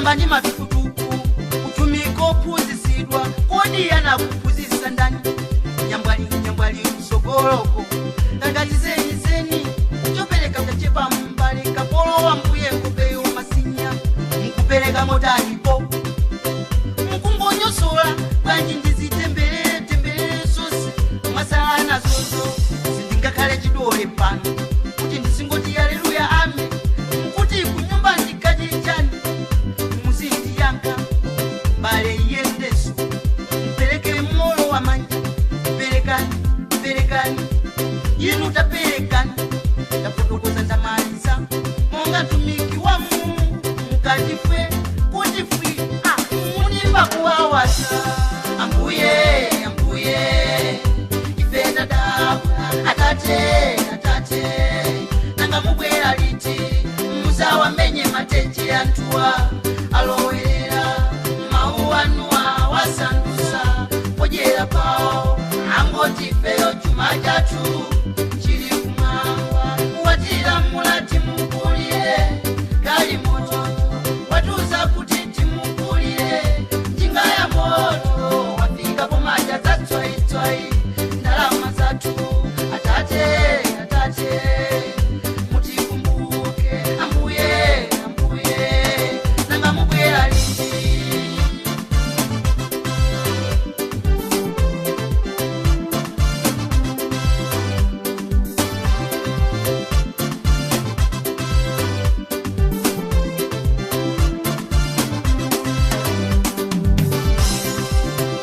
Mwayamba ndi matukutuku utumiko phunzitsidwa kodi anakuphunzitsa ndani? Nyambwali nyambwali msogoloko ngati zenizeni chopereka kachepa mbale kapolo wa mbuye nkupeyo masinya mkupereka motalipo mkungonyosola bwanji ndizitembelere tembelere sosi masala nazozo sindingakhale chidole pano kuti ndisingoti haleluya ame mkuti kunyumba ndikachichani muzindiyanka mbale iyendeso mpereke molo wa manja perekani perekani inu taperekani tafotokoza ndamaliza monga mtumiki wa Mulungu mukati fwe kuti fwi munimba kuwawasa. Ambuye ambuye ife tadabwa atate atate nanga mubwera liti muzawamenye matenje anthuwa alowerera mawu anuwa wasandusa podyera pawo angoti ifeyo chuma chathu chili kumwamba watilamula timukulire kali moto watuza kuti timukulire njinga ya moto wafika pomaja zatswaitswai ndalama zathu atate atate mutikumbuke ambuye ambuye nanga mubwera liti.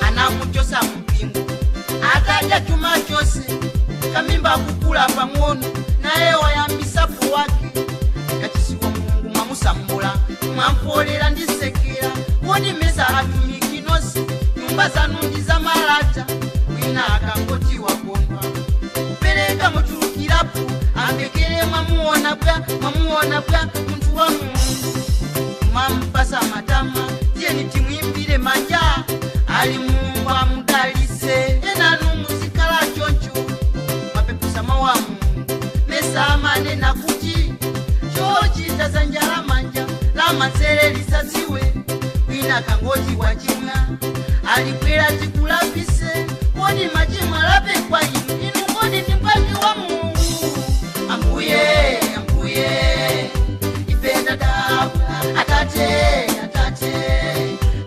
Anamuchosa mpingo atadya chuma chose kamimba kukula pang'ono naye wayambisapo wake kachisiwa Mulungu mwamusambula mwamfolera ndisekera kodi mesa atumiki nonse nyumba zanu ndi zamalata wina akangoti wakondwa kupereka muchulukirapo ambekere mwamuona bwa mwamuona bwa munthu wa Mulungu mwampasa matama tiyeni timwimbire manja ali Mulungu amudalise enanu muzikhala choncho mapepusa mawu a Mulungu mesa amanena kuti chochita dzanja lamanja lamanzere lisadziwe wina kangoti wachimwa alikwera tikulapise kodi machimwa alape kwa inu inu kodi ndi mkwati wa Mulungu. Ambuye ambuye ife tadabwa atate atate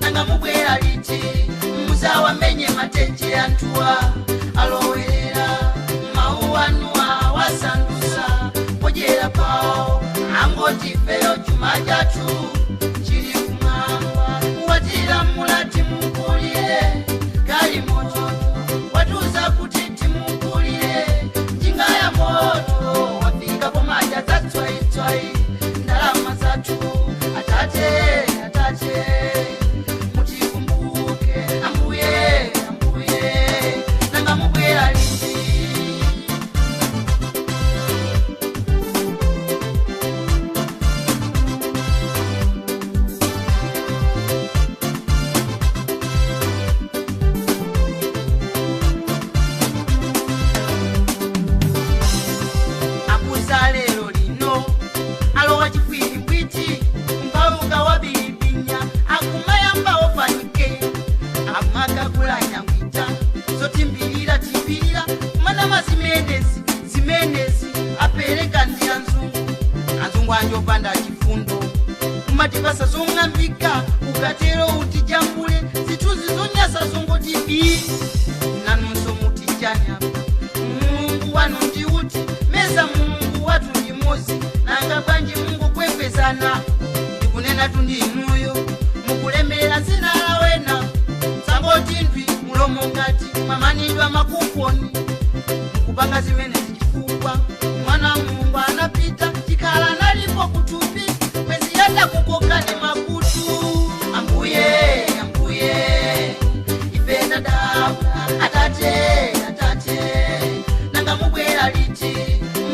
nanga mubwera liti muzawamenye matenje anthuwa alowerera mawu anuwa wasandusa podyera pawo angoti ifeyo chuma chathu chili kumwamba watilamula timukulire kali moto watuza kuti timukulire njinga ya moto wafika pomaja zatswaitswai ndalama zathu atate atate mutikumbuke ambuye ambuye nanga mubwera liti. Akuza lero lino alowa chifwiri mbwiti mpauka wabilipinya akumayamba ofanike amakakula nyangwita zotimbirira timbirira manama zimenezi zimenezi apereka ndi anzungu anzungu anjopanda chifundo umatipasa zong'ambika ukatero utijambule zithunzi zonyasa zongoti bi nanunso mutichanya Mulungu wanu ndi uti mesa Mulungu wathu ndi mozi nanga bwanji mungokwepezana ndikunena tundi inuyo mukulemera zina la wena sangoti ndwi mulomo ngati mwamanidwa makuponi mukupanga zimene zichifukwa mwana Mulungu anapita chikhala nalipo kutupi mwezi yata kukokani makutu. Ambuye ambuye ife tadabwa atate atate nanga mubwera liti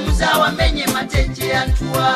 muzawamenye matenje anthuwa.